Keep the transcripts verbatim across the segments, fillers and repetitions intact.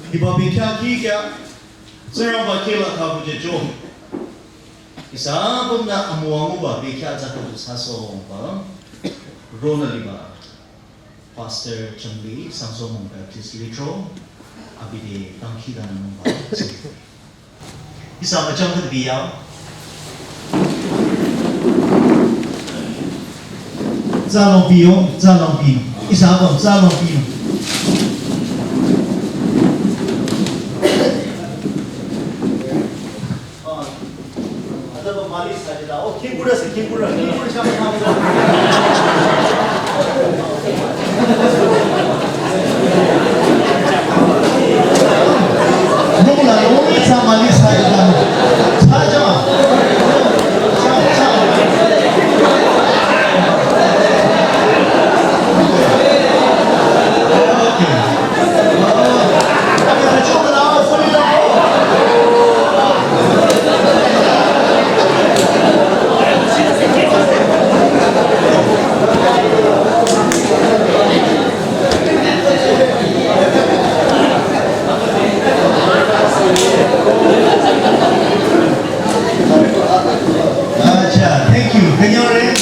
Hiba bekhyah kihkya, Tsingrangba kehla khabu je jo. Ihsa apümnü amüwanguba bekhyah tsü khüdu sasongba, ronü liba Pastor Changli, Sangso Mung Baptist Litro, abi te dangkhidangnangba. Ihsa müchang khüdu biya. Tsalong piyo, tsalong piyo. Ihsa apüm tsalong piyo. Acha, thank you. Kenyore.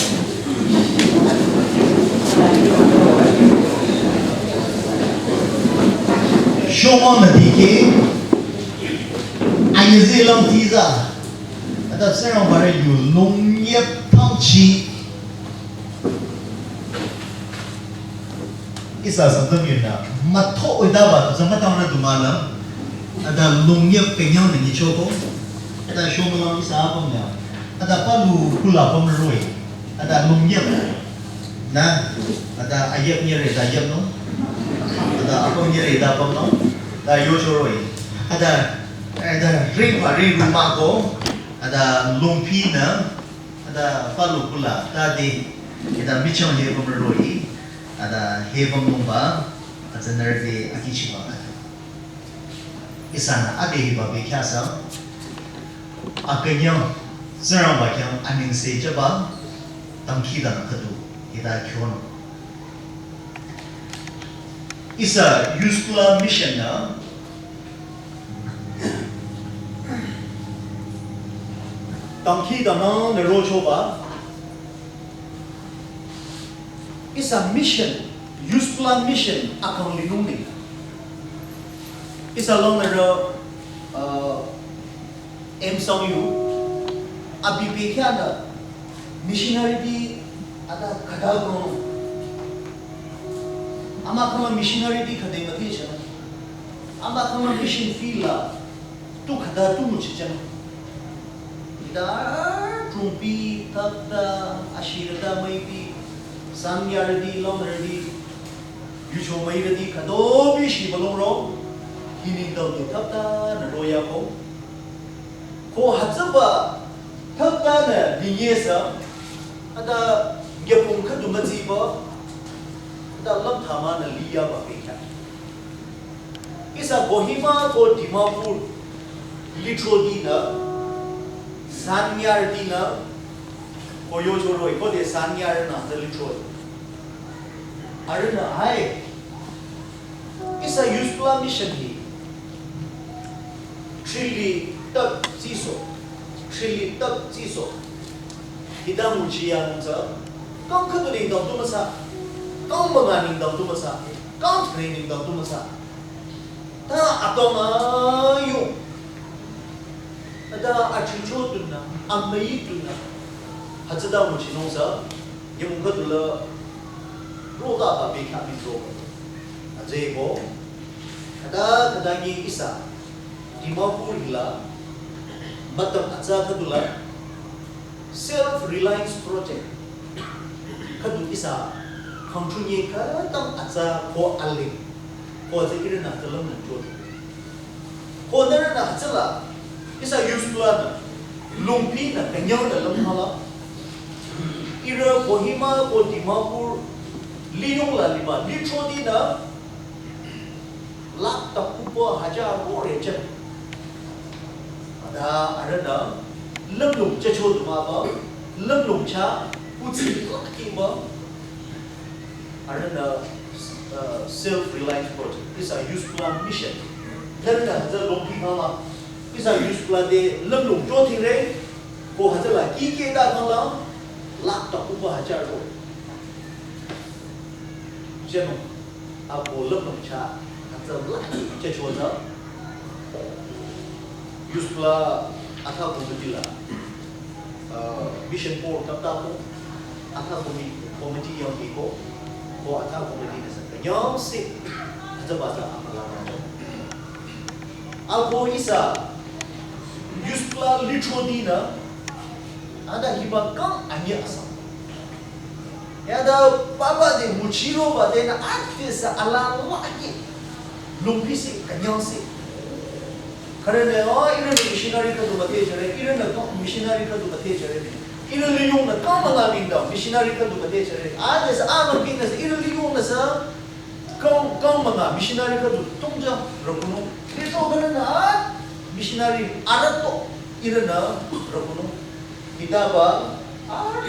Shomang na dikeh. Anyüzeh lang tiza. Ata Tsingrangba re yu longyep tangchi. Ihsa Sangtam yunü mütho oidaba tu sa mütang na du mala. Ata longyep kenyang na nyichoko. Ata shomang lang ihsa apüm ya. Ata palu kula pam roi. Ata longyep. Na, ata ayep nyere da yep no. Ata apüm nyere da pam no. Ata yocho roi. Ata, ata ring pa ring ruma ko. Ata longpi na. Ata palu kula, ta de, ita michang he pamroi, ata he pamlongba, ata nerve akichiba. Ihsanü ade hiba bekhyah sa, akünyang, Tsingrangba khyang anengse jüba, dangkhidangnang khüdu, ita kyono. Ihsa Youth School Mission nü, dangkhidangnang nü rochoba, ihsa mission, Youth School Mission akang linung ni. Ihsa long nü ro, uh, M S W, abi bekhyah nü missionary ti ata khüta ko. Ama kama missionary ti khüta mati chana. Ama kama mission field la tu khüta tu muchi chana. Ita trumpi, thakta, ashirada maybe, sanyaradi, longradi, yucho mairadi, khütobi shi balong ro, hini dao tu thakta nü roya ko. Ko hütsüba thakta nü linyesa, ata ngepung khüdu mütsiba, ata lam thama nü liyaba bekhyah. Ihsa Kohima ko Dimapur, litro dinü, sanyar dinü, ko yocho roi, ko de sanyar nü, the litro. Arühnü hai, ihsa Youth Plan Mission hi, thrili tap tsiso, thrili tap tsiso. Hita nguchi yang tsü, kang khüdu nengdang tu müsa, kang münga nengdang tu müsa, kang thre nengdang tu müsa. Ta atong ayo. Ata achicho tunü, amüi tunü. Hütsüta nguchinung sa, nyümong khüdula, roda ba bekha mi so. Aje ko, khüta khüta nyi ihsa, Dimapur hila, matam atsa khüdula, Self Reliance Project. Khüdu ihsa, khangchunye khütang atsa ko ale, ko atsa ihrünü atsa lümlong cho. Ko nührünü hütsüla, ihsa Youth Plan nü, longpinü, künyangnü lümhala. Ihrü Kohima ko Dimapur, liyong la liba, licho dinü, lakh takupa hajar ko reche. Ada arühnü, lümlong checho duma ba, lümlong cha, kutsi lakh ba, arühnü, uh, Self Reliance Project, ihsa Youth Plan Mission. Nührünü hütsü longpi khangla, ihsa Youth Plan de lümlong cho thingre, ko hütsüla kikeh ta khangla, lakh takupa hajar ko. Jeno, ako lümlong cha, hütsü lakh checho tsü. Youth Plan atha committee la, uh, mission board kap ta ko, atha commi-, committee yang iko, ko atha committee nüsa, künyangseh, hütsüba tsü amüla nü. Ako ihsa, Youth Plan licho dinü, ada hiba kang anye asang. Yada papa de nguchiro ba de nü atisa ala laki. Longpisi, künyangseh. Khürünü, oh, ihrünü missionary khüdu müdhe chere, ihrünü missionary khüdu müdhe chere. Ihrü liyongnü kang münga nengdang, missionary khüdu müdhe chere. Adesü, ah, longpinü sü, ihrü liyongnü sü, kang, kang münga, missionary khüdu tongja, rükunung. Licho khürünü, ah, missionary, arato, ihrünü, rükunung. Hitaba, ah,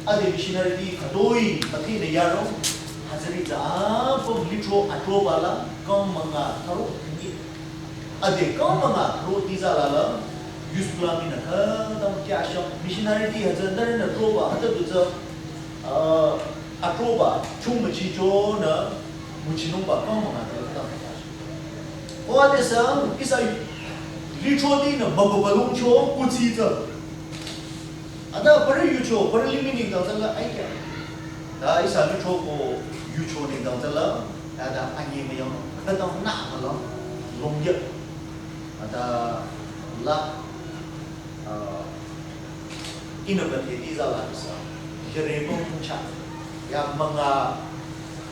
ade missionary ti khütoi, pati ne yarong, hütsüri tsü, ah, pong licho, atroba la, kang münga, tharo, ni. Ade kang münga thro tiza la la, Youth Plan minü khütang kyashang. Missionary ti hütsü nührünü troba, hütsü du tsü, ah, atroba, chung müchichonü, nguchinungba kang münga thro khütang kyashang. Ko adesü, ihsa licho dinü, mama balungcho, kutsi tsü. Ada parü yucho, parü limih nengdang tsüla aikya. Ta ihsa licho ko yucho nengdang tsüla, ta da anye müyang, khütang nü mülang, longya. Ada la, ah, ihnü müdhe tiza la ihsa. Jere mong cha. Ya münga,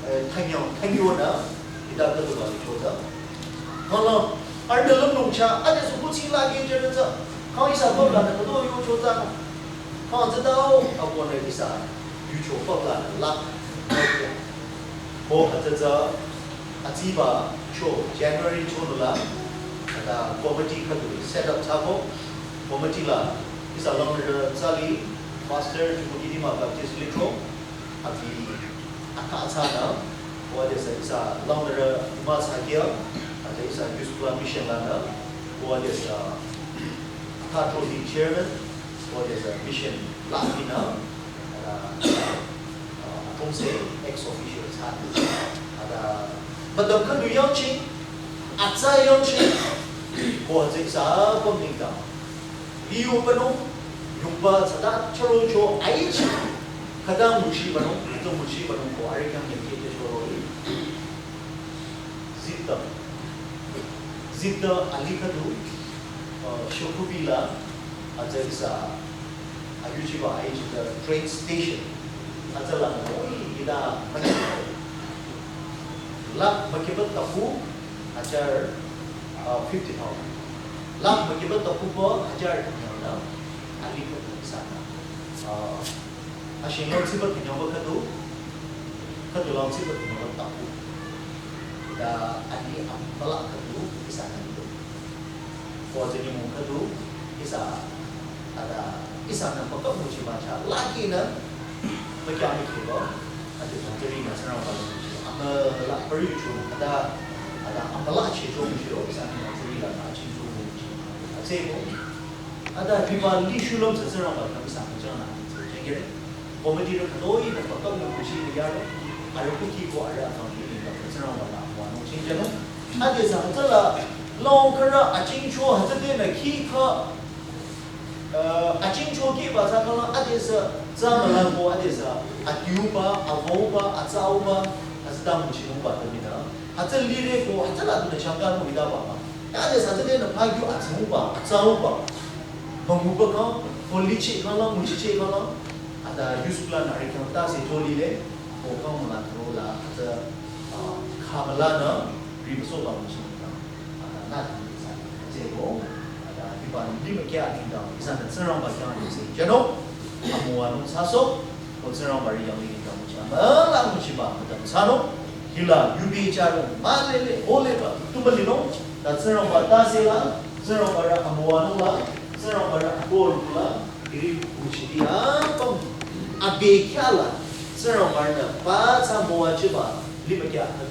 eh, thanyang, thanyonü, ida khüdu ba licho tsü. Mala, arühnü lümlong cha, adesü kutsi laki chere tsü. Kang ihsa papa nü khüdu yucho tsü. Kang tsü tao, akonü ihsa yucho papa nü la. Ko hütsü tsü, atsiba cho, January cho nü la, ada committee khüdu set up thsako, committee la, ihsa langnürü tsali, pastor, Chukwu Kidima Baptist licho, abi, aka atsa nü, ko adesü ihsa langnürü ima tsakia, ade ihsa Youth Plan Mission lanü, ko adesü aka tro di chairman, ko adesü mission la minü, ah, ah, atümse ex officio tsa. Ada, madam khüdu yangching, atsa yangching, ko adesü ihsa pamningda. Liyo pano, yungba tsada charo cho aichi. Khüta nguchi pano, khüta nguchi pano ko arikyang yangke ke choro. Zita. Zita ali khüdu, uh, Shokhubi la, atsa ihsa, ayuchiba aichi the train station. Atsa la, oi, ida, mani. Lakh makibat tapu, hajar, uh, fifty thousand. Lakh makibat tapu pa, hajar, na, ali khüdu ihsa na. Uh, Ashin lang tsiba kinyaba khüdu, khüdu lang tsiba kinyaba tapu. Da ani ambala khüdu ihsa nü khüdu. Ko tsü nyümong khüdu ihsa, ada ihsa nü paka muchi macha laki nü, paka mi kiba. Ade thangteri na Tsingrangba la, amüla pari cho, ada, ada amüla che cho mo shiro, ihsa ni thangteri la na ching cho mo shi. Atsüko, ada hiba li shulüm sa Tsingrangba la ihsa kachang na, so jengere. Committee la khütoi na pakam na mo shi ni yaro, arüh kuki ko arüh akang ni la Tsingrangba la, wa no ching jano. Ade sa, tsala, long kara, aching cho, hütsüde na ki kha, Uh, aching cho kiba tsü khalang adesü tsü mülang ko adesü adiuba, avauba, atsauba, atsüta nguchinungba tümida. Atsü lire ko atsüla tünü changka nungidaba ba. Adesü atsüde nü pagyu atsauba, atsauba. Manguba kang, ko liche khalang, nguchiche khalang. Ada youth plan ari kang ta se jolile, ko kang müla throla, atsü, uh, khamüla nü, ribasoba nguchinungba. Ata nati sa, jebo, ata hiba limih kya nengdang, ihsa nü Tsingrangba khyang nengse jano, amüwanung thsasoh, ko Tsingrangba ri yang nengdang cha, müla nguchiba, mütam thsanung, hila, yubi charo, mülele, oleba, tu mülinung, ta Tsingrangba tase la, Tsingrangba rü amüwanung la, Tsingrangba rü akor la, iri nguchidi apüm, abe kya la, Tsingrangba rü nü, ba tsa müwachiba, limih kya, ata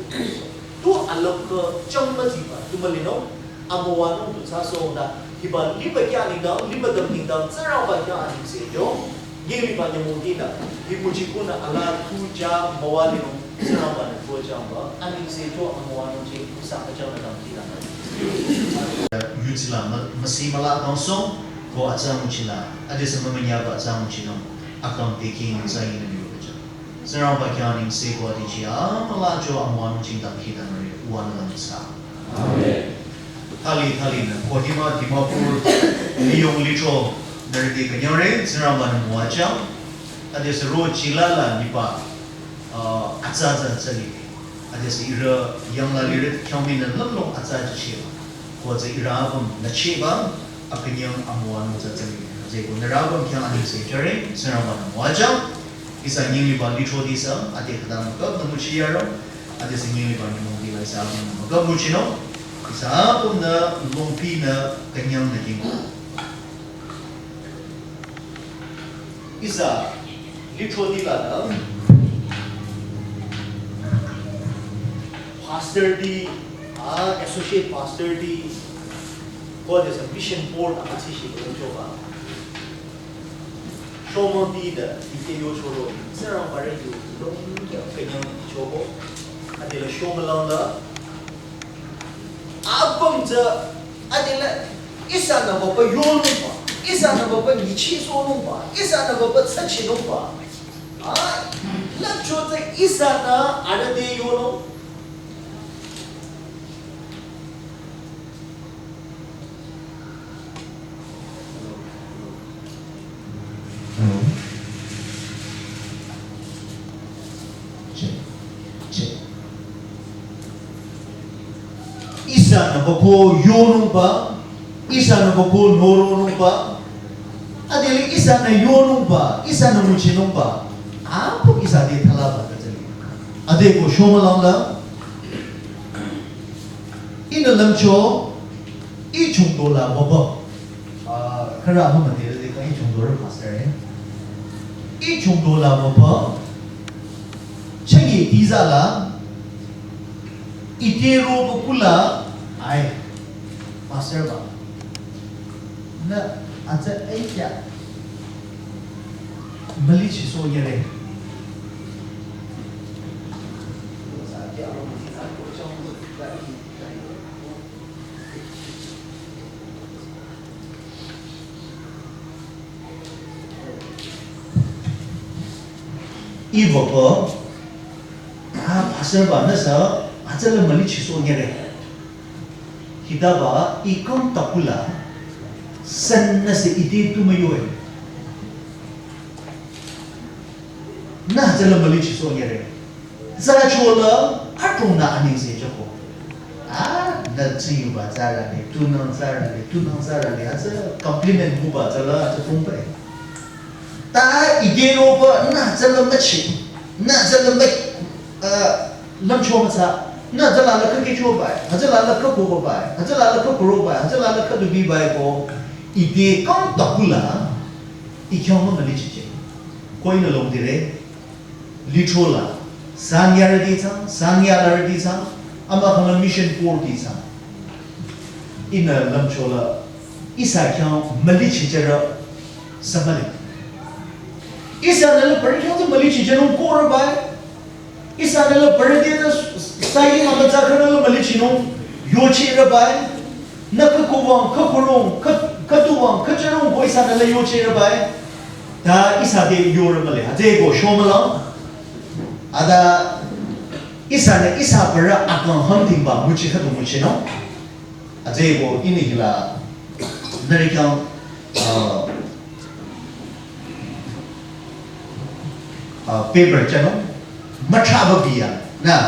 tu alapka changmüziba tu mülinung, amüwanung tu thsasoh da, hiba limih kya nengdang, limih tam nengdang, Tsingrangba khyang anengse jo, nyiliba nyümong dinü, hi nguchikunü ala tu ja müwalinung, Tsingrangba nü tu jangba, anengse jo amüwanung je, ihsa kachang nü dang kila. Yutsila ma-, masi mala kangsong, ko atsa nguchila, adesü mümünyaba atsa nguchinung, akang teking sa yinü yo kachang. Tsingrangba khyang nengse ko adi chi amüla jo amüwanung jingdang khidang re uwan lang sa. Amen. Thali thali nü Kohima Dimapur liyong litro nührü te künyang re Tsingrangba nü müwajang. Adesü ro chila la nipa, uh, atsa atsa atsa li. Adesü ihrü yang la lirü khyang mi nü lümlong atsa atsa chiba. Ko atsa ihrü apüm nü chiba, akünyang amüwanung atsa atsa li. Adesü ko nührü apüm khyang anengse jüre, Tsingrangba nü müwajang. Ihsa nyiliba litro di sa, ade khüta mükap nü nguchi yaro, adesü nyiliba nyümong di la ihsa apüm mükap nguchinung, ihsa apüm nü longpi nü künyang nü jing. Ihsa litro di la nü pastor di, ah, associate pastor di, ko adesü mission board amatsi shi ko choba. Shomang di da, ite yo choro, Tsingrangba rü yu, long ya, künyang di chobo. Adela shomang lang da. Apüm tsü, adela, ihsa nü baba yonungba, ihsa nü baba nyichi sonungba, ihsa nü baba tsachinungba. Ah, la cho tsü ihsa nü arüh te yonung. Hello. Check. Check. Ihsa nü bako yonungba, ihsa nü bako noronungba, adeli ihsa nü yonungba, ihsa nü nguchinungba, apüm ihsa te thalaba ta tsali. Ade ko shomang lang la, ihnü lümcho, I chungdo la wüba. Ah, khürü amü müdere de ka I chungdo rü pastor e. I chungdo la wüba. Chagi tiza la. Ite ro bu kula. Ai. Pastor ba. Na, atsa ai kya. Mülichi so yere. I wüba, ah, pastor ba nüsa, atsa la mülichi so yere. Hitaba, I kang takula, san nüsa ite tu müyo e. Nü atsa la mülichi so yere. Tsü chola, atong nü anengse choko. Ah, nü tsü yuba tsü rale, tunang tsü rale, tunang tsü rale, atsa compliment nguba tsü la, atsa tongba e. Ta ite roba, nü atsa la müchi, nü atsa la mü, ah, lümcho mütsa, nü atsa la la kake choba e, atsa la la kako ba e, atsa la la kako roba e, atsa la la kadu biba e ko, ite kang takula, I khyang mü mülichi che. Ko ihnü longdire, Lithro la, sanyarüti tsang, sanyalarüti tsang, amükhangla mission board ti tsang. Ihnü lümcho la, ihsa khyang mülichicharü sü mühle. Ihsanü la parü khyang tsü mülichichanung korü bai. Ihsanü la parü te tsü sayi mama tsü khürü la mülichinung yochirü bai. Nü khükuwang, khükurung, khü-, khütuwang, khücharung ko ihsanü la yochirü bai. Ta ihsa te yorü mühle. Hütsüeko shomülang. Ata ihsanü ihsa parü akang hangdingba nguchi khüdu nguchinung. Hütsüeko ihnü hila nührü khyang, uh, uh, paper chanung, müthaba biya. Nü,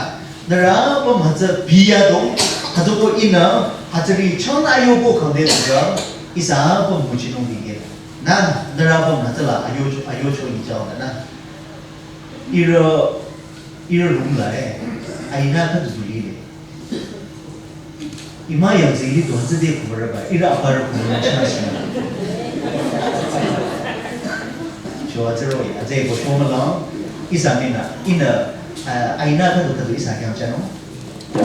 nührü apüm hütsü biya dong, hütsüko ihnü, hütsüri chang ayoko khangde tsü, ihsa apüm nguchinung biye. Nü, nührü apüm hütsüla ayo, ayocho ichao nü. Ihrü, ihrü room la e, aina khüdu du lile. Ima yangzi li du hütsüde kumarü ba, ihrü aparü kumarü china shina. Cho hütsüro, hütsüeko shomülang, ihsa minü, ihnü, uh, aina khüdu khüdu ihsa khyang chanung,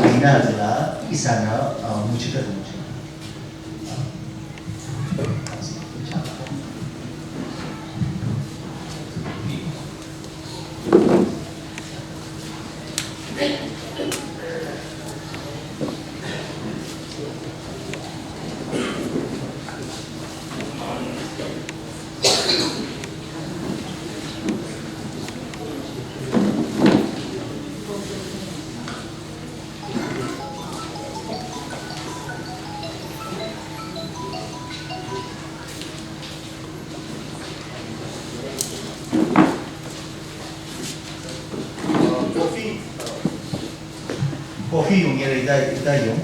aina tsüla, ihsanü, uh, nguchi khüdu nguchi. Coffee, coffee yongyare, ita, ita yong.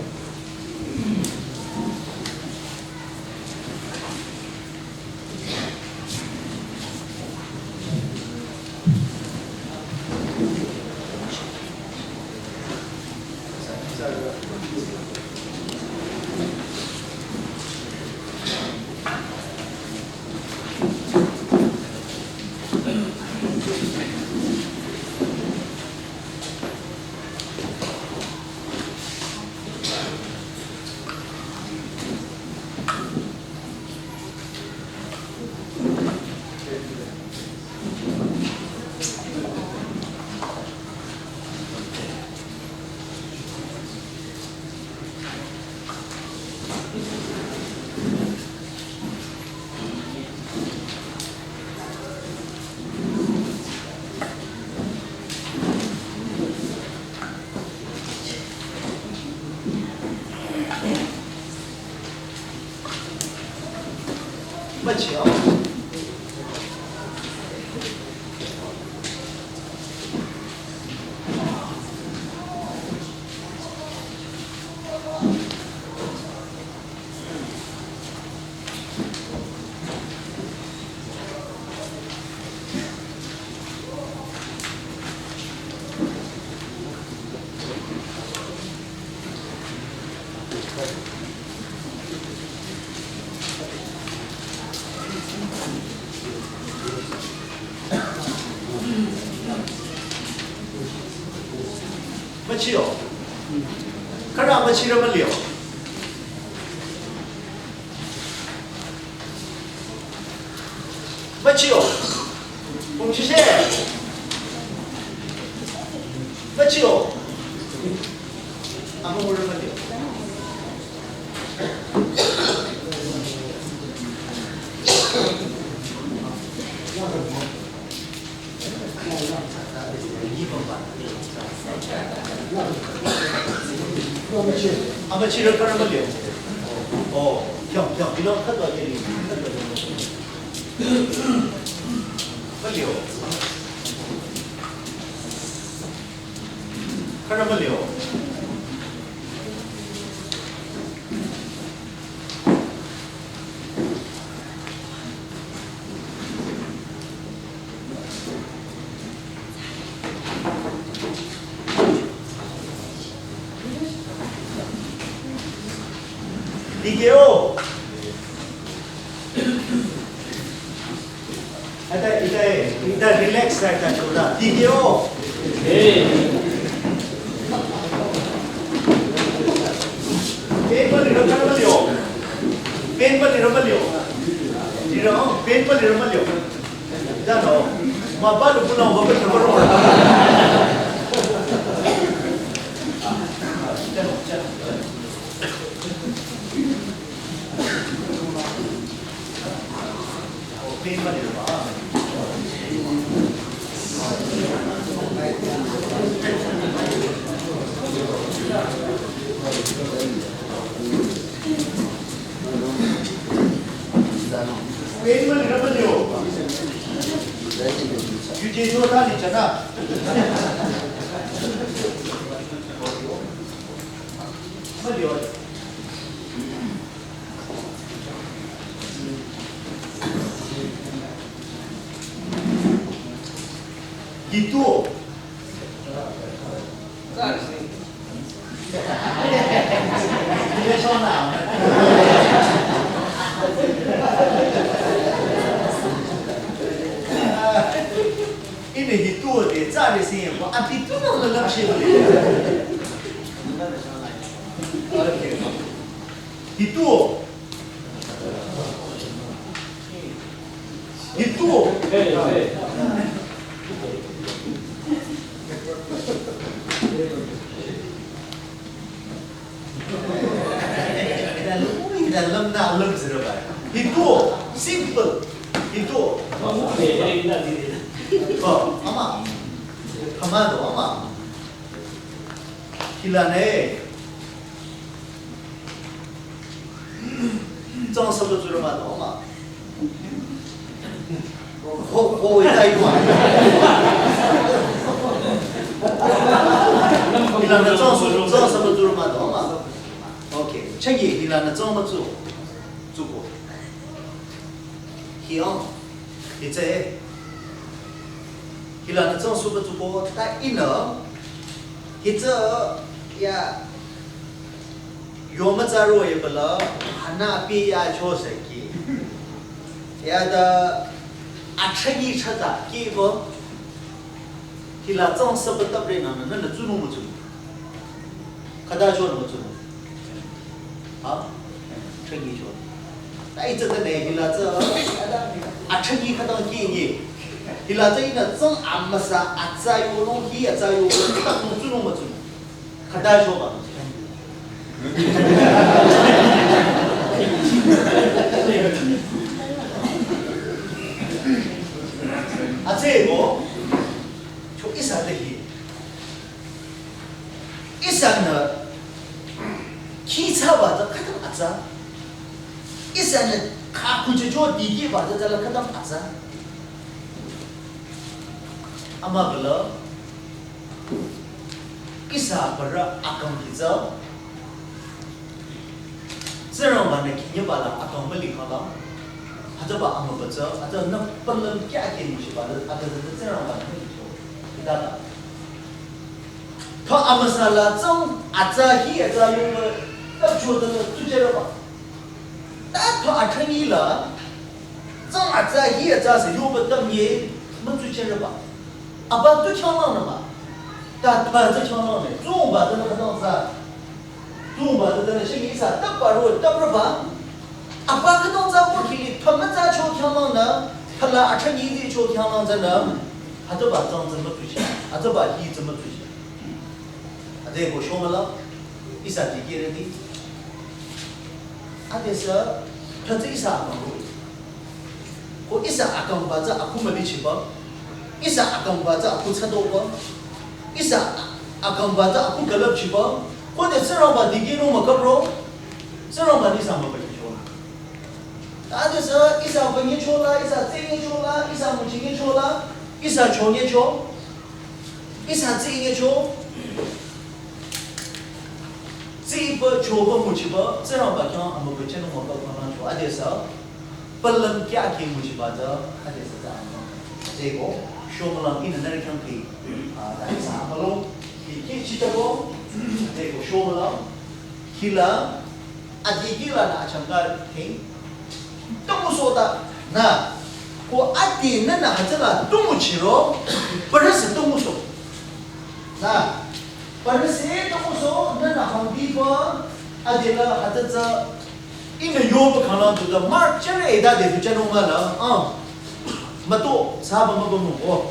Müchiyo. Khürü müchirü müliyo. Müchiyo. Pungshishe. Müchiyo. Ama wurü müliyo. Ama chirü khürü müliyo. Oh, khyang, khyang, bilong khüdu yeri, khüdu yeri. Müliyo. Khürü müliyo. Dikeh-o. Ata, ita, eh. Relax, relax, relax. Video. Pain ba lirü mülio. Pain ba lirü mülio. Lirü, pain ba lirü mülio. Jano. Maba lu puna wa ba. Hitu. Ine hitu de tsare si ko abitu no la la shi. Hitu. Hitu. Ida lüm, ida lüm na lüm zirü ba. Hitu. Simple. Hitu. Oh, ama. Ama do, ama. Hila ne. Tsang saba zürü ma do ma. Ho, ho, wei dai yua. Hila ne tsang su, tsang saba zürü ma do ma. Okay. Chagi, hila ne tsang ma zu. Zu ko. Hiang. Hitsü. Hila ne tsang su ba zu ko. Ta ina. Hitsü. Ya. Yo mütsa ro ye bala, hana pi ya cho se ki. Ya da, athagi chata ki bo, hila tsang saba tap re na na na tsunung mütsunung. Khüta cho na mütsunung. Ha? Athagi cho. Ta itsü ta ne hila tsü, athagi khüta ki ni. Hila tsü ina tsang amüsa atsa yo nung hi atsa yo nung tap nung tsunung mütsunung. Khüta shoba. Atse ko, cho ihsa te hi. Ihsanü, khi tsaba tsü khütang atsa. Ihsanü, kha kuchicho dikehba tsü tsüla khütang atsa. Ama bala, ihsa bürü akang ki tsü, Tsingrangba nü kinyeba la akang müli khala, hütsüba amüba tsü, hütsü nü palang kya ke nushiba la, hütsü Tsingrangba nü müli cho. Hita la. Tho amüsa la tsang, atsa hi, atsa yong, tap cho tsang, tu che raba. Ta tho athang ila, tsang atsa hi atsa se yoba tam ye, mütsu chen raba. Aba tu chang lang nama. Ta tho atsa chang lang ne, tsungba ta na khadang sa. Tsungba ta na shi sa tap ba ro, tap raba. Aba khadang sa ko ki, tho mütsa cho chang lang na, thala athang yi cho chang lang za na. Hütsüba tsang tsang mütsu chen, hütsüba hi tsang mütsu chen. Ade ko shomala, ihsa dikeh re di. Ade sa, tha tsü ihsa akang ro. Ko ihsa akangba tsü akhu müli chiba. Ihsa akangba tsü akhu tsado ba. Ihsa akangba tsü akhu galap chiba. Ko de Tsingrangba dikeh nung mükap ro. Tsingrangba ni ihsa mübü cho. Ade sa, ihsa bü nge cho la, ihsa tse nge cho la, ihsa müchi nge cho la, ihsa cho nge cho. Ihsa tsi inge cho, tsi ba cho ba müchi ba, Tsingrangba khyang amübü chen nung mükap khyang cho, ade sa, palang kya ke müchi ba tsü, ade sa tsü amübü. Tsü ko, shomala ina nührü khyang ki, a, ta ihsa amülo, ki ki chi ta ko, tsü ko shomala, hila, adikeh la nü achangka thing, ta müso ta, na, Ko ati nünü hütsüla tumuchiro, parüsü tumuso. Na, parüsü tumuso, nünü hangdiba, adila hütsütsü, ihnü yoba khanglang tuta, Mark chere eda de tuchanunga la, ah. Mato, saba maba mo, oh.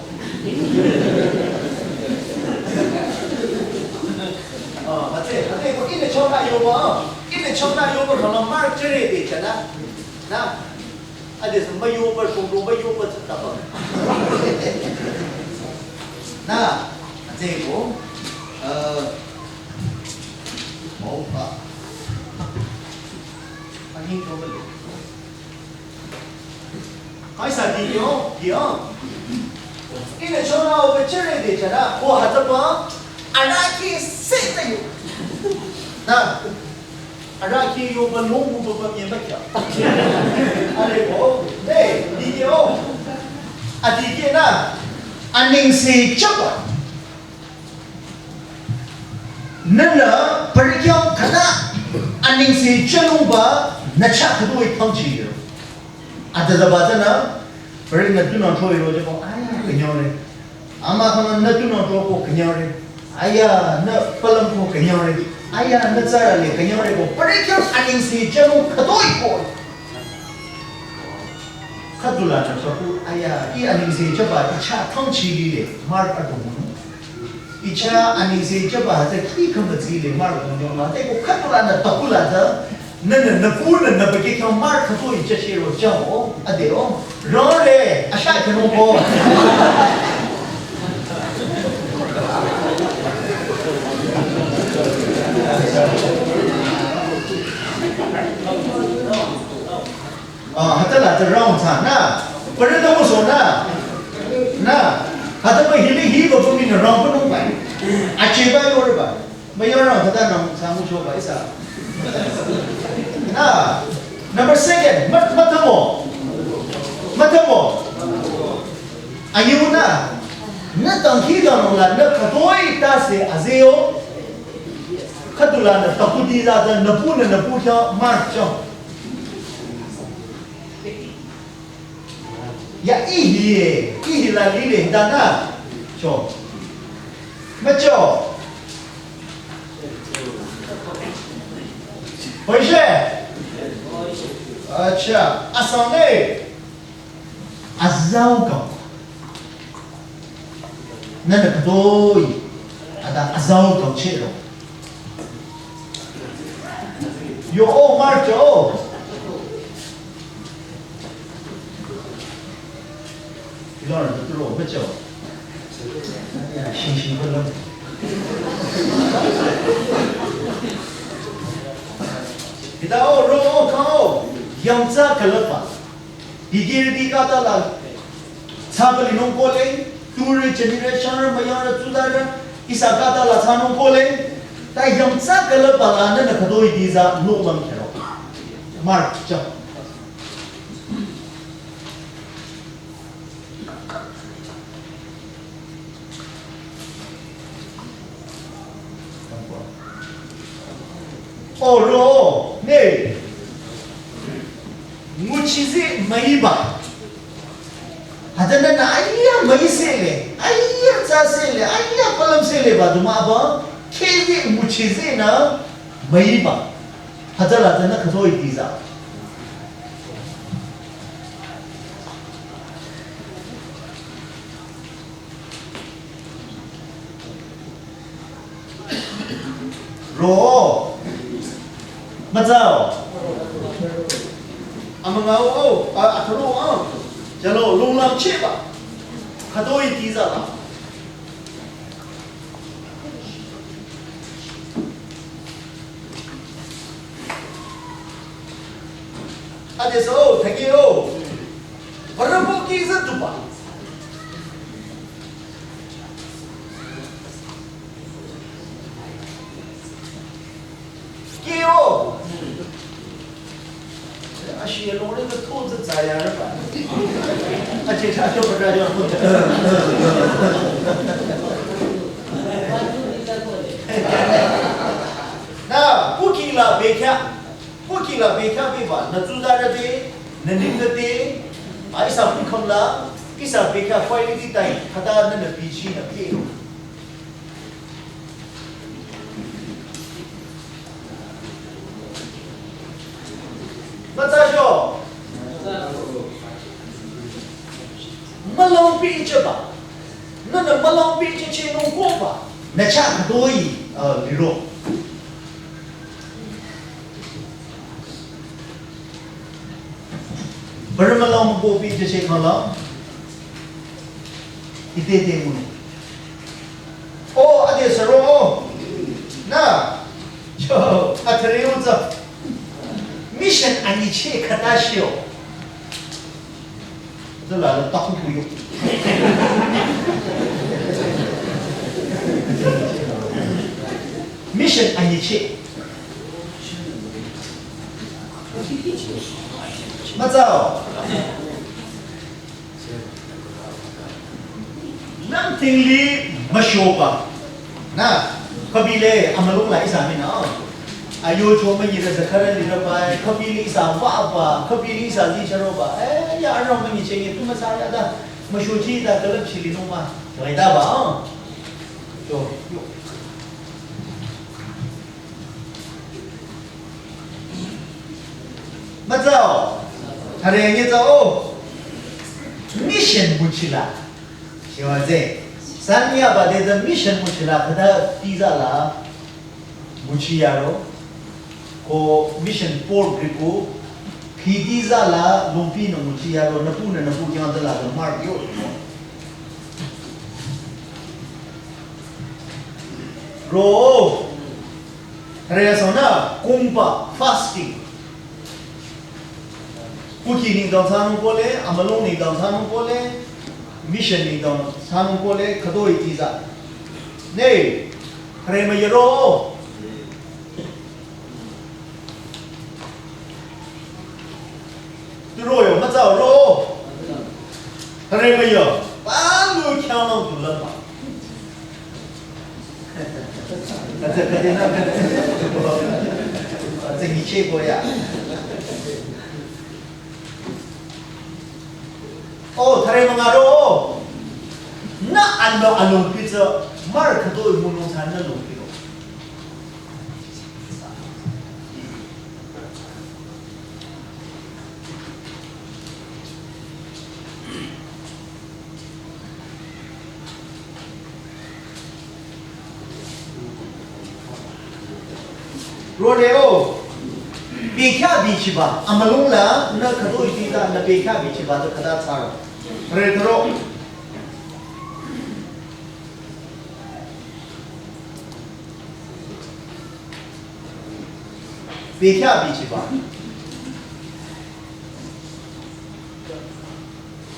Ah, ate, ate, ko ihnü chona yoba, ah. Ihnü chona yoba khanglang Mark chere de chana. Na. Ade sü mayoba, shongdong mayoba tsü taba. Na, ate ko, uh, mauba. Ani ko bale. Kaisa di yo, di yo. Ihnü chona oba chere de chana, ko hütsüba, arahkheh seta yo. Na, arahkheh yoba longbuba ba mye makya. Are ko, ne, dikeh o. Adikeh na, anengse chaba. Nünü parikyo khüta, anengse chanungba, nü chah khütoi thangchi yo. Adada ba tsünü, pari nü tunang choi ro je ko, aya, künyore. Ama kama nü tunang choi ko künyore. Aya, nü palam ko künyore. Aya, nü tsara le künyore ko. Pari kya anengse chanu khütoi ko. Khütula nü saku, aya, i anengse chaba, i chah thangchi lile, Mark adong. Icha anengse chaba hütsü khi khambatsi le Mark dong yong la, te ko khütula nü takula ta, nünü, nü pu nü, nü peke kyo Mark khüto icha shiro chao, ade o, rore, asha kyo ko. Ah, hütsüla tsü round tsü, na. Pari tumuso, na. Na. Hütsüba hili hiba pumi nü round punung bai. Achiba yore ba. Ba yore round hütsü round tsü mucho ba ihsa. Na. Number second, mat-, matamo. Matamo. Ayu na. Nü tangki dang la, nü khütoi tase azeo. Khütula nü takudi la, nü pu nü, nü pu kya Mark chao. Ya ihi, ihi la lile dana. Cho. Macho. Hoishe. Acha, asang ne. Azao kang. Nana kadoi. Ada azao kang chero. Yo o Mark cho. Ilon tu ro becho. Ya, shin shin ko lo. Kita o ro o kang o. Yamtsa kalapa. Digir di kata la. Tsaba linung kole, turi chenire shanre mayare tsudare, ihsa kata la tsanung kole, ta yamtsa kalapa la nana kadoi diza lo lang kero. Mark chao. Oro, ne. Nguchizi maiba. Hütsünü na aya maisele, aya tsasele, aya palamsele ba duma ba, kezi nguchizi na maiba. Hütsüla tsünü khazoi diza. Ro. Matsao. Amangao, oh, a, atharo, ah. Jalo, lunglam cheba. Khadoi tiza la. Ade so, thank you. Parabo ki za tupa. Kiyo. Ashi lore de to za za ya ba. Ache cha cho ba yo. Na, kuki la bekya. Kuki la bekya beba, nü tsuzarü te, nü ningde te, a ihsa ku Khümla, ihsa bekhyah quality time, khüta nünü bichi nü piro. Mütsa sho. Mülung bichiba. Nünü mülung bichichehnung koba. Nü chah khütoi, uh, liro. Bürü mülung ko bichicheh khüla. Ite te munu. O, ade saro, o. Na. Cho, athare uza. Mission anyicheh khüta shio. Zala la taku kuyo. Mission anyicheh. Mütsao. Nang tingli müshoba. Na, khübile amülung la ihsa mina. Ayo cho münyi da zakara li raba, khübile ihsa waba, khübile ihsa zi charoba. Eh, ya arang münyi chengi tu müsa ya da. Müshochi da kalap chili numa. Lai da ba. Yo, yo. Mütsao. Thare nge tsao. Mission buchila. Shiwa ze. Sanya ba de the mission buchila khüta tiza la. Buchi yaro. Ko mission por gripo. Khiti za la lungpi na buchi yaro. Napu na napu kyang za la the mark yo. Ro. Thare sona kumpa fasting. Kuki nengdang thsanung pole, amülung nengdang thsanung pole, mission nengdang thsanung pole, khütoi tiza. Ne, thare müyaro. Turo yo, mütsao ro. Thare müyo. Palu khyang nang tu lapa. Atsa, atsa, na, atsa, atsa, nyicheh ko ya. O, thare müngaro. Na ando alung pizza, mar khütoi mülung thsa na lung piro. Rode o, bekhyah bichiba, amülung la, na khütoi tita, na bekhyah bichiba, ta khüta tsara. Re taro. Bekhyah bichiba.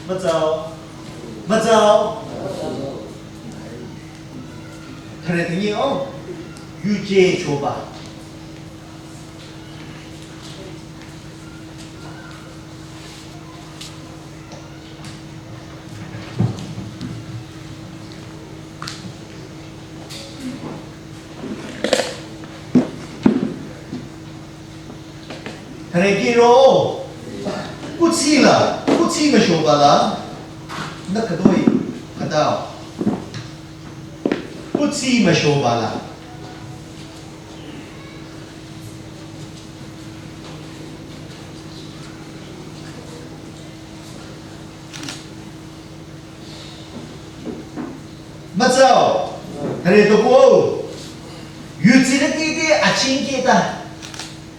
Mütsao. Mütsao. Thare thingi o. Yuje choba. Thare kiro, kuthsi la, kuthsi müshoba la, na khütoi, khüta. Kuthsi müshoba la. Mütsao, thare toko, yutsirüti te achingketa,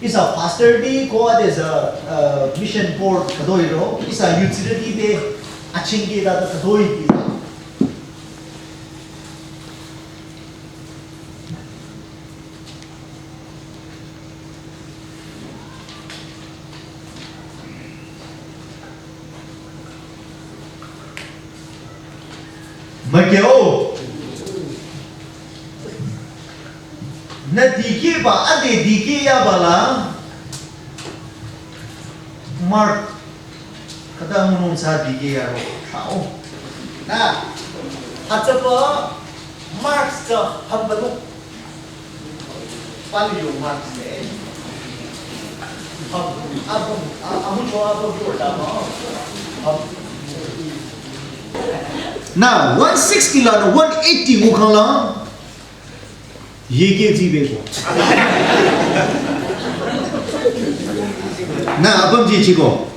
ihsa pastor ti ko ade sa, uh, mission board khütoi ro, ihsa yutsirüti te achingketa ta khütoi ti. Mükyao. Na dikehba, ade dikeh yaba la. Mark. Khüta münung sa dikeh yaro. Thao. Na. Atsaba Mark sa hambalo. Pali yo Mark se. Ab, ab, ab, amu cho ab yo da ma. Ab. Na one sixty lanü one eighty ngukhang la. Yeke zibe ko. Na apüm ji chiko.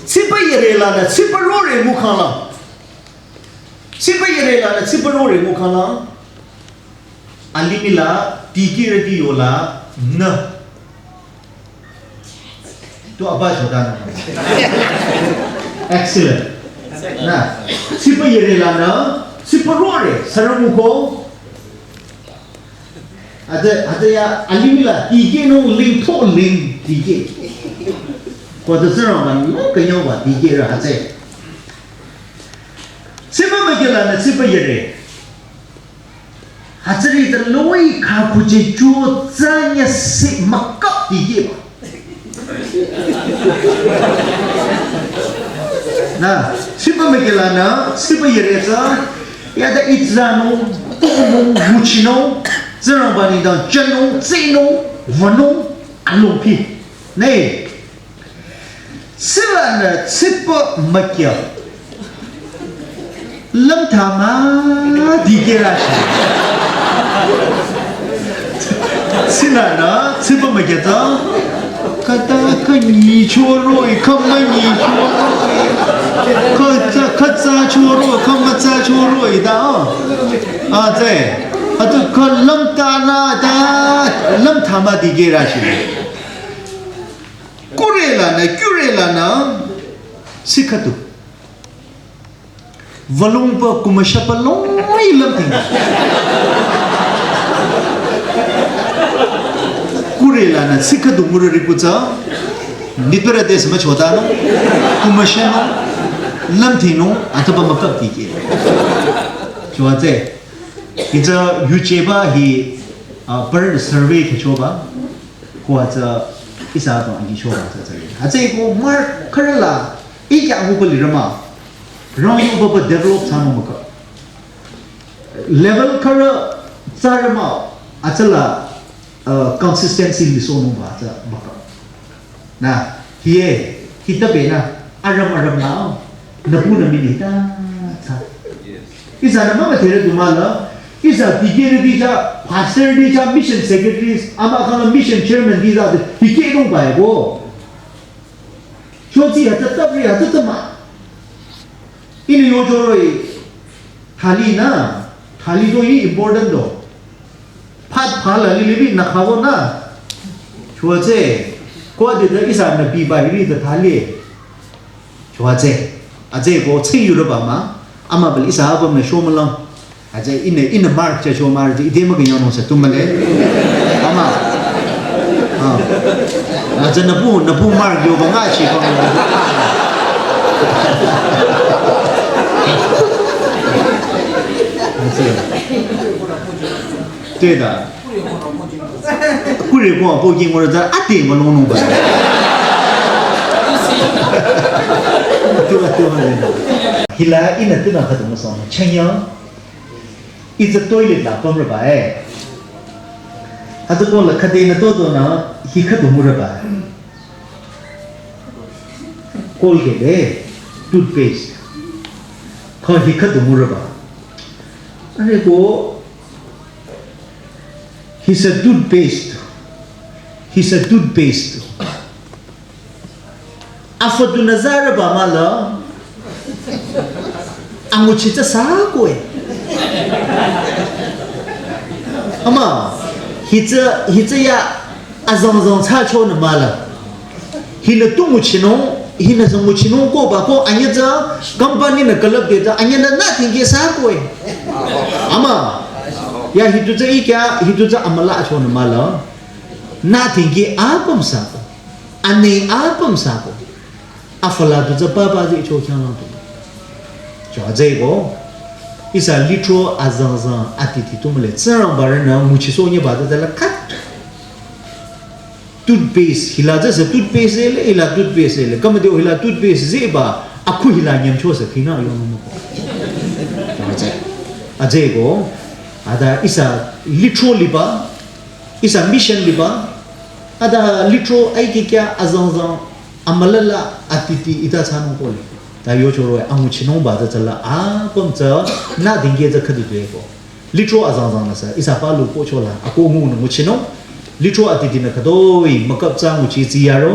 Tsipa yere lanü tsipa rore ngukhang la. Tsipa yere lanü tsipa rore ngukhang la. Alimih la, dikehrüti yola, nü. Tu aba choda nü. Excellent. Na, tsipa yere lanü, tsipa rore, sürü nguko. Ade, ade ya, alimih la, dikehnung ling to ling, dikeh. Ko de zero man, no, kanyo wa, dikehrü, ade. Tsipa müke lanü, tsipa yere. Hütsüri ta loi kha kuche cho tsanya si makap dikeh ba. Na, tsipa müke lanü, tsipa yere tsü, ya da itza no, no, muchi no, zero bani da, jano, tsino, vano, alompi. Ne, Tsülanü tsipa müke. Lümthama dikehra shi. Tsülanü tsipa müke ta. Kata kanyi choro i, kama nyi choro i. Katsa, katsa choro, kama tsa choro i da. A, tsü. Atu ka lümthama da, lümthama dikehra shi. Kure lanü, kure lanü, sikhatu. Valungpa kumashapa loi lümthing. Kure lanü, sikhatu murü rikutsa, nitpera des ma chota no, kumasha no, lümthing no, ataba makap dikeh. Chua tsü, itsa yucheba hi, a, per survey khechoba. Ko hütsü ihsa adrong anyi shoba tsü tsü. Hütsüeko mark khürü la, ikya nguba lirü mah. Rang yuba ba develop thsanung maka. Level khürü tsürü mah, hütsüla, uh, consistency lisohnung ba tsü maka. Na, hie, hita be na, aram aram na, napu na mini hita, tsü. Ihsanü mama tere dumala, ihsa dikehrüti tsü, pastorti tsü, mission secretaries, ama khala mission chairmanti tsü, dikehnung ba ebo. Chotsi hütsü tapri hütsü tama. Ihnü yochoro i, thali na, thali to i important to. Phat phala lilibi na khawo na. Chua tsü, ko de de ihsanü biba hiri de thali. Chua tsü, atsü ko tsü yurü ba mah, ama bali ihsa apüm nü shomülang. Atsü ihnü, ihnü mark tsü shomülang, ite mah künyangnung sü tumale. Ama. Ah. Atsü napu, napu mark yoba nga shi kong. Atsü. Teta. Kure ko apo ki ngora tsü ate ma longnung ba. Tu, tu, tu. Hila ihnü tunü khüdu müsong. Chanya. It's a toilet la pamrü ba e. Hütsüko la khüde nü to to na hi khüdu murü ba. Colgate, eh, toothpaste. Kha hi khüdu murü ba. Are ko, he's a toothpaste. He's a toothpaste. Afü dunü zarü ba mah la. Anguchi tsü sa ko e. Ama, hitsü, hitsü ya azangzang thsachonü mah la. Hinü tu nguchinung, hinü sü nguchinung ko ba ko anyü tsü company nü külüpde tsü anyü nü nothing ke sa ko e. Ama, ya hitu tsü ikya, hitu tsü amüla achonü mah la. Nothing ke apüm sa ko. Ane apüm sa ko. Afü la tu tsü papa zi cho khyanglang tu. Cho atsü ko. Ihsa litro azangzang atiti tu mah le. Tsingrangba rünü nguchisoh nye ba tsü tsü la khat. Toothpaste, hila tsü sü toothpaste le, hila toothpaste le. Kama de hila toothpaste zi ba, akhu hila nyamcho sü khina yonung mah ko. Atsü. Atsü ko. Ata ihsa litro liba, ihsa mission liba, ata litro ai kikya azangzang, amüla la atiti ita thsanung ko le. Ta yochoro anguchinungba tsü tsüla apüm tsü nü dingkeh tsü khüdu tueko. Lithro azangzang nüsü ihsa palu pochola ako ngunü nguchinung. Lithro atitinü khütoi müküp tsü nguchi tsiyaro.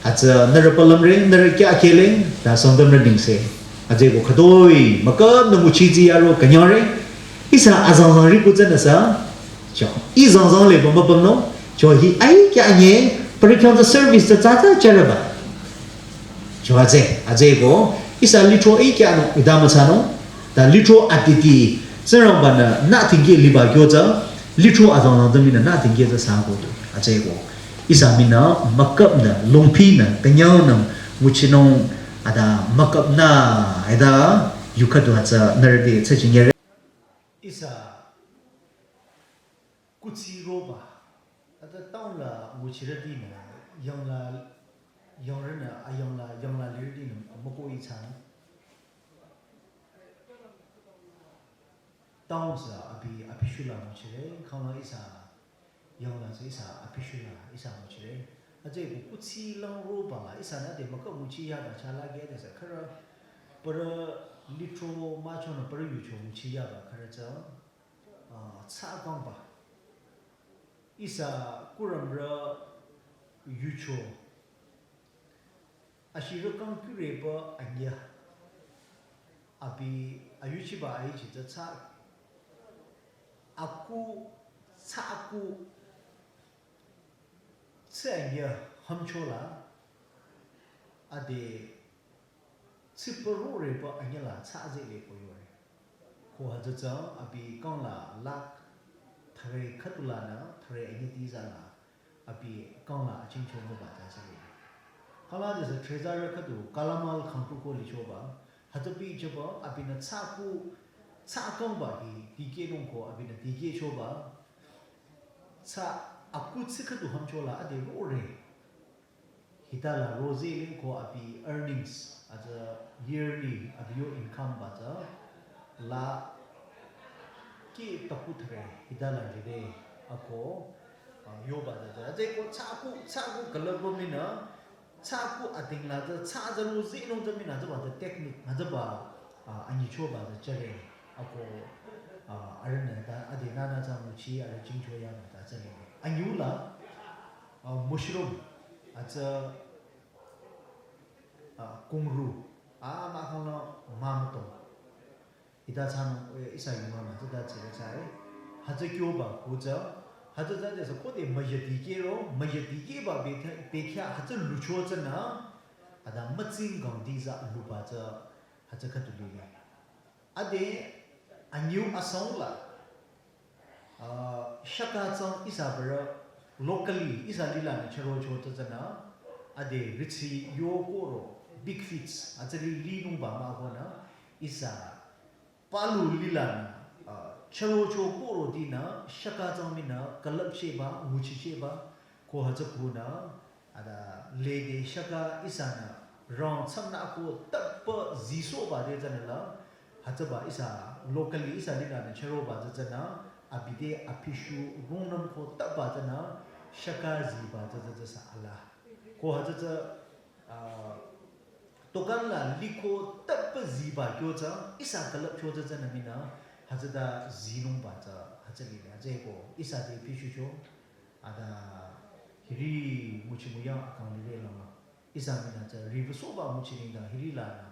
Hütsü nührü palümre, nührü kya kele, ta Sangtamrü dingse. Hütsüeko khütoi müküp nü nguchi tsiyaro künyangre. Ihsa azangzang riku tsü nüsü. Cho, ih zangzang le pü müpümnung. Cho hi ai kya nye, parikhyang tsü service tsü tsatsa charaba. Cho hütsü, hütsüeko, ihsa lithro ih kya nung, ih dama thsanung, ta lithro atiti, Tsingrangba-nü nü dingkeh liba kyo tsü, lithro azangzang tsü minü nü dingkeh tsü sangko tu, hütsüeko. Ihsa minü, müküp nü, longpi nü, künyang nü, nguchinung, ata müküp nü, ata, yu khüdu hütsü, nührü te, tsü chingere. Ihsa, kuthsi roba, ata town la nguchirütinü, yangla, yangrünü, ayangla, yangla lirütinü, moko ih thsanü. Town sü abi, abi shula nguchire, khangla ihsa, yangla sü ihsa, abi shula, ihsa nguchire. Hütsüeko kuthsi lang roba la, ihsanü ade müküp nguchi yaba chala ge ade sü khürü, parü lithro müchonü parü yucho nguchi yaba khürü tsü, ah, tsü kangba. Ihsa kurümrü yucho. Ashirü kang kürepü anyüh. Abi ayuchiba aichi tsü tsü aku, tsü aku, tsü anyüh hümchola, ade tsü parorepü anyüh la tsü azele ko yore. Ko hütsü tsü abi kangla lakh thüre khüdu lanü thüre anyüh tiza la abi kangla achingcho nguba tsü sale. Kala de sü trezarü khüdu kalamal khangtu ko lichoba, hütsü bichaba abinü tsü aku, tsü kangba hi dikehnung ko abinü dikehchoba, tsü aku tsü khüdu hümchola ade rore. Hitala rozi ling ko abi earnings, atsü yearly abi yo income ba tsü, la ki taku thüre, hitala rire, ako, ah, yoba tsü tsü. Atsü ko tsü aku, tsü aku külüpba minü, tsü aku ating la tsü, tsü tsü rozi nung tsü minü, tsüba tsü technique, atsüba, ah, anyichoba tsü chare, ako, ah, arühnü ta, ade nünü tsü nguchi, arüh chingcho yaba ta tsü le. Anyiu la, ah, mushroom, atsü, ah, kungru, ah, mahkhang la, mamütong. Hita thsanung, eh, ihsa yunga ma, hita tsire tsai. Hütsü kyoba, hütsü, hütsü tsü tsü khode müyadi kero, müyadi keba bethe, bekya, hütsü lucho tsünü, ada mütsing gang diza luba tsü, hütsü khüdu lile. Ade, anyiu asang la, ah, shaka tsang ihsa bürü, locally, ihsa lila nü chürocho tsü tsünü, ade, richi yo koro, big fish, atsüri linungba mah konü, ihsa, palu lila nü, ah, chürocho koro dinü, shaka tsang minü, külüpcheba, nguchicheba, ko hütsü kunü, ada lede shaka ihsanü rang tsamnü ko tapü zisohba de tsünü la, hütsüba ihsa locally ihsa linü nü chüroba tsü tsünü, abi de apishu rungnüm ko tapba tsünü, shaka ziba tsü tsü tsü sa ala. Ko hütsü tsü, ah, tokan la liko tapü ziba kyo tsü, ihsa külüpcho tsü tsünü minü, hütsüta zinungba tsü, hütsü lile, hütsüeko, ihsa de pishucho, ada hiri nguchi nguyang akang lile lama. Ihsa minü tsü riwüsohba nguchi nengdang hiri lanü,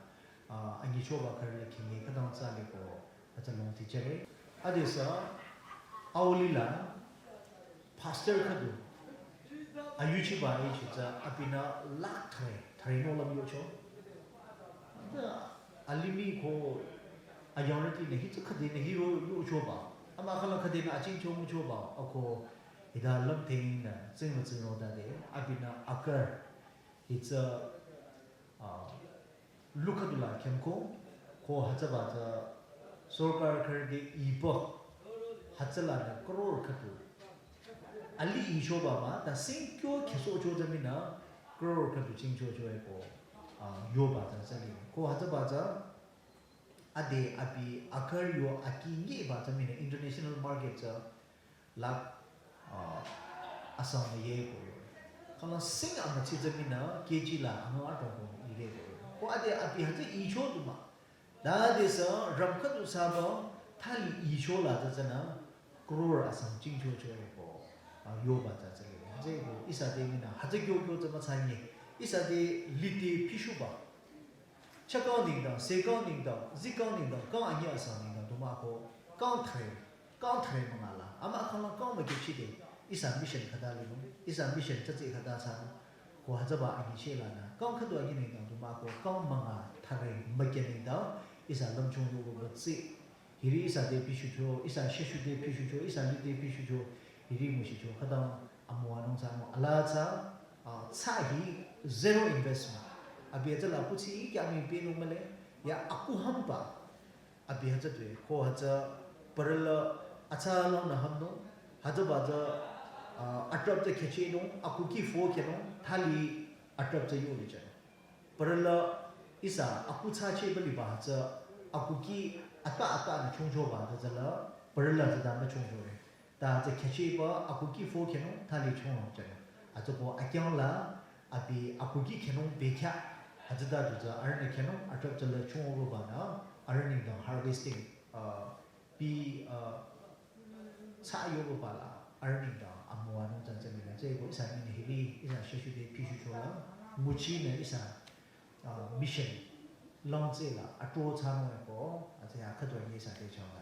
ah, anyichoba khürü la khinge khütang tsü liko, hütsü longti chare. Ade sü, aoli la, pastor khüdu, ayuchiba ichi tsü, abinü lakh thüre, thüre nohlüm yocho. Tsü, alimih ko, ayangrütinü, hitsü khüdenü hiro yochoba. Ama khala khüdenü achingcho nguchoba, ako, hita lümthengnü, tsingwa tsingro dade, abinü akar, hitsü, ah, lu khüdu la khemko, ko hütsüba tsü, sorkar khürü de iba, hütsü lanü crore khüdu. Ali ichoba ma, ta singkyo khesohcho tsü minü, crore khüdu chingchocho eko, ah, yoba tsü tsü li. Ko hütsüba tsü, ade abi akar yo aki ngeba tsü minü international market tsü, lakh, ah, asang ye ko yo. Kala sing ama chi tsü minü K G la ama atong ko ire ko yo. Ko ade abi hütsü icho du mah. Tadesü ram khüdu thsaba thali icho la tsü tsünü crore asang jingcho cho eko, ah, yoba tsü tsü lile. Hütsüeko ihsa te nginü hütsü kyo kyo tsü müthsanye. Ihsa te lide pishuba. Chakang nengdang, sekang nengdang, zikang nengdang, kang anyi asang nengdang du mah ko, kang thre, kang thre münga la. Ama khanglang kang mükichide, ihsa mission khüta linung, ihsa mission tsütsi khüta thsanung. Ko hütsüba anyicheh lanü, kang khüdu anyi nengdang du mah ko, kang münga thre mükya nengdang, ihsa lümchung yoba tsü. Hiri ihsa te pishucho, ihsa sheshu te pishucho, ihsa lide pishucho, hiri nguchicho, khütang amüwanung thsanung, ala tsü, ah, tsü hi zero investment. Abi hütsüla kuthsi kya mii penung mühle, ya aku hamba, abi hütsü tue, ko hütsü parala atsa lanü hamnung, hütsüba tsü, ah, atrap tsü khyachinung, aku ki fo khenung, thali atrap tsü yoli chanung. Parala ihsa aku thsachehba liba hütsü aku ki ata ata nü chongchoba tsü tsüla parala tsüta müchongchore. Ta tsü khyachehba aku ki fo khenung thali chongnung chanung. Hütsüko akyang la abi aku ki khenung bekhyah hütsüta du tsü arühnü khenung atrap tsüla chongchoba nü arüh nengdang harvesting, uh, bi, uh, thsa yoba la arüh nengdang amüwanung tsü tsü lile. Tsüeko ihsa mii hiri ihsa sheshu te pishucho la nguchinü ihsa, uh, mission lang tsüla atro thsanung eko, atsü ya khüdu anyi ihsa te changla.